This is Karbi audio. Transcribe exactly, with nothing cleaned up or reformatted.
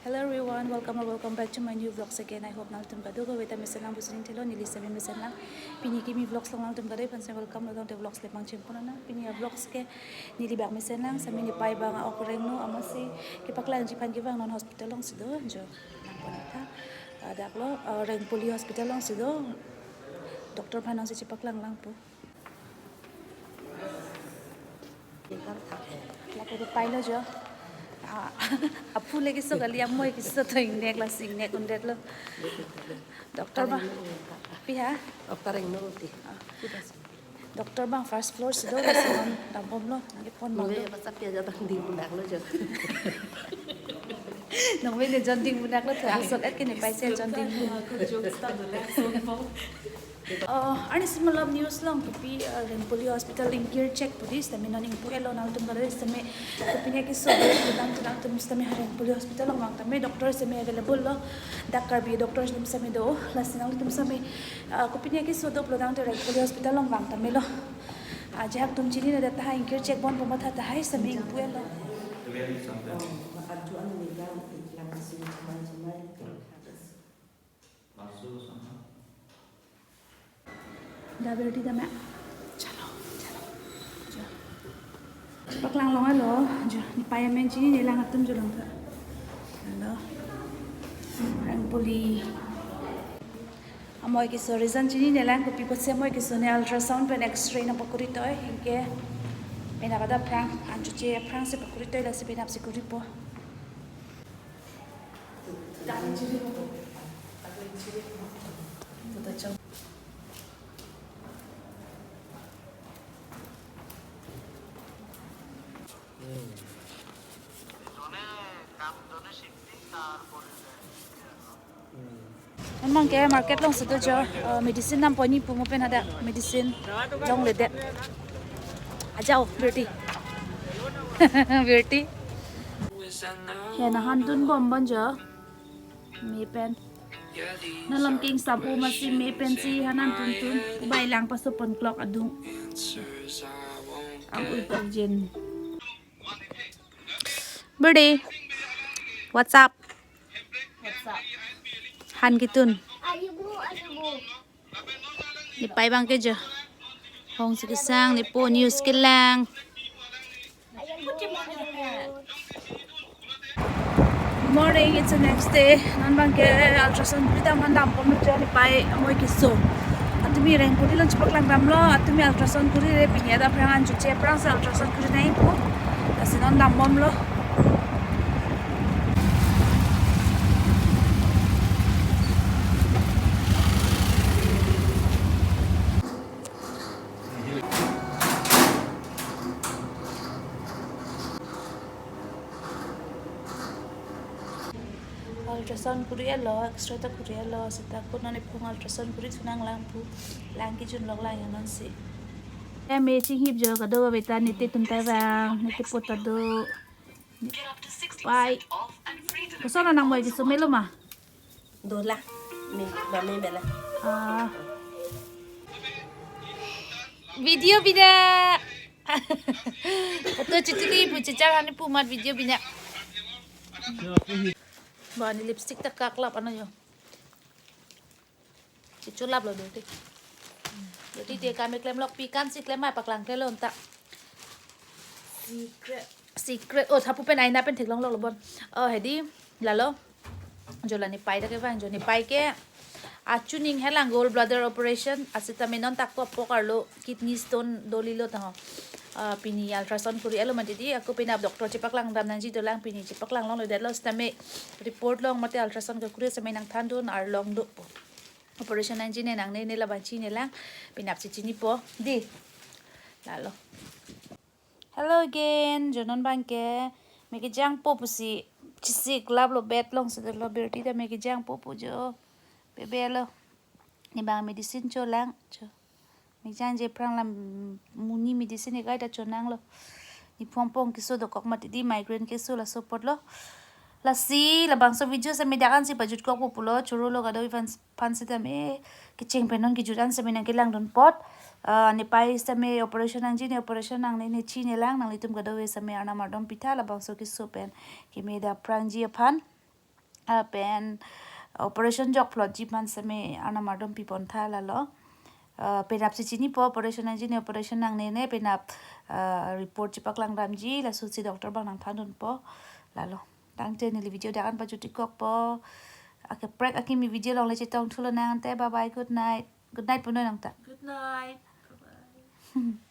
Hello everyone, welcome or welcome back to my new vlogs again. I hope nangtum kadokave ta mesen lang pusi ning thelo, neli sitame mesen lang. Pini kimi vlogs along nangtum kadokave aphan sitame welcome, lo tangte vlogs le pangcheng pon nang. Pini avlogs ke neli bak mesen lang, sitame nepei abang a-ok rengno amatsi kepaklangji aphan kevang, non hospital alongsi do, jo. Nangpon tha. Adaklo, uh, Rengpoli Hospital alongsi do. Doctor aphan nangsi chepaklang langpo. Lapu do pailo jo. Ah, aphu le keso kali, amoi keso to ingnek, lasi ingnek undetlo. Doctor abang. Pi ha? Doctor ingno ti. Ah, pi das. Doctor abang first floor si do, lasi non dambomlo, nangkepon abang do. Nonve basa pi aja dang ding bunak lo jo. Nonve ne jon ding bunak lo, tho asok et ke nepei si jon ding bunak. Aku jokes ta do le son po. Uh, arnisi malom news along kopi, uh, Rengpoli Hospital ingkir chek pu di, sitame non ingpu-etlo, nangtum kadokave sitame kopine keso do, nangtum nangtum sitame ha Rengpoli Hospital along vang tame, doctor sitame available lo, dak Karbi doctor sitame do, lasi nangtum sitame, uh, kopine keso do pulo tangte Rengpoli Hospital along vang tame lo. Uh, ajahak atum chininedet tahai, ingkir chek bon po matha tahai sitame ingpu-etlo. Da berdi da ma. Chalo, chalo. Jo. Paklang longlo, jo. Nepei amen chinine lang atum jo langtha. Hello. Rengpoli. Amoi keso reason chinine lang, kopi apotsi amoi keso ne ultrasound pen X-ray nangpakuri toi, anke penap pada aphrang, anchot aphrangsi pakuri toi, lasi penapsi kuripo. Memang ke market alongsi do jo, eh, medicine dampo, ne pu mo pen hadak medicine jongledet. Ajao, Birti. Birti. Ya, nanghan dunbom bon jo. Me pen. Nalom kingsam-o amatsi me pensi hanan tuntun. Bai lang paso pon clock adung. Ang ul pok jin. Birti. What's up? What's up? Han kitun. Nepei abang ke jo. Hongsi kesang, nepo news kelang. Morning, it's the next day. Non abang ke ultrasound kuri dam aphan dambomlo jo, nepei amoi keso. Atumi Rengpoli along chepaklang damlo, atumi ultrasound kurire, pini adap aphrang anchot aphrangsi ultrasound kuri nangpo. Lasi non dambomlo. Ultrasound kuri-etlo, X-ray ta kuri-etlo, seta ko non ephung ultrasound kuri thu nang lang pu, lang kejun lok lang ya non si. Em, e chinghip jo kadokave ta, ne te atum ta vang, ne te po ta do. Pai. Koson nang amoi keso, melo ma? Dola. Me, ba me bela. Ah. Video bina. Foto chitili pu chichar hani pu amat video bina. Ba ne lipstick ta kaklap ano jo. Chicholaplo do te. Do te te kam klemlok, pi kansi klem ma, paklang klelo ta. Secret. Secret. Oh, thapu pen aina pen theklongloklo bon. Oh, hedi. Lalo. Jo la nepei ta kevang jo, nepei ke achuning helang, gall bladder operation, asita me non tak ko apok arlo kidney stone dolilo ta ho. Ah, pini ultrasound kuri-etlo mati di, ako penap doctor chepaklang dam nangji dolang, pini chepaklang longledetlo sitame report along mate ultrasound kekuri sitame nangthandun arlong dopo. Operation nangji ne nangne ne labang chine lang, penapsi chinipo. Di. Lalo. Hello again, jo non abang ke me kejangpo pusi chisiklaplo, bed alongsi dolo, Birti ta me kejangpo pu jo. Bebelo. Ne abang medicine cholang, jo. Me jangji aphrang la, mm, monit medicine ekai ta chonanglo. Nephung pong keso dokok mati di, migraine keso laso apotlo. Lasi labangso video sitame dak ansi pajutkokpo pulo, chorolo kadokave aphan, aphan sitame kecheng pen non kejut an sitame nangkelangdun apot. Ah, nepei sitame operation nangji ne operation nangne ne chine lang, nanglitum kadokave sitame arnam ardom pitha labangso keso pen keme adap aphrangji aphan. Ah, pen operation jok plot ji man seme arnam ardom pipon tha lalo. Ah, penap si chinipo operation nangji ne, operation nangne ne penap, ah, report chepaklang damji, laso si doctor abang nangthandunpo lalo. Tangte neli video dak an pajutikokpo. Akaprek akimi video along le chetong thulonang ante. Bye bye, good night. Good night punoi nangta. Good night. Bye-bye.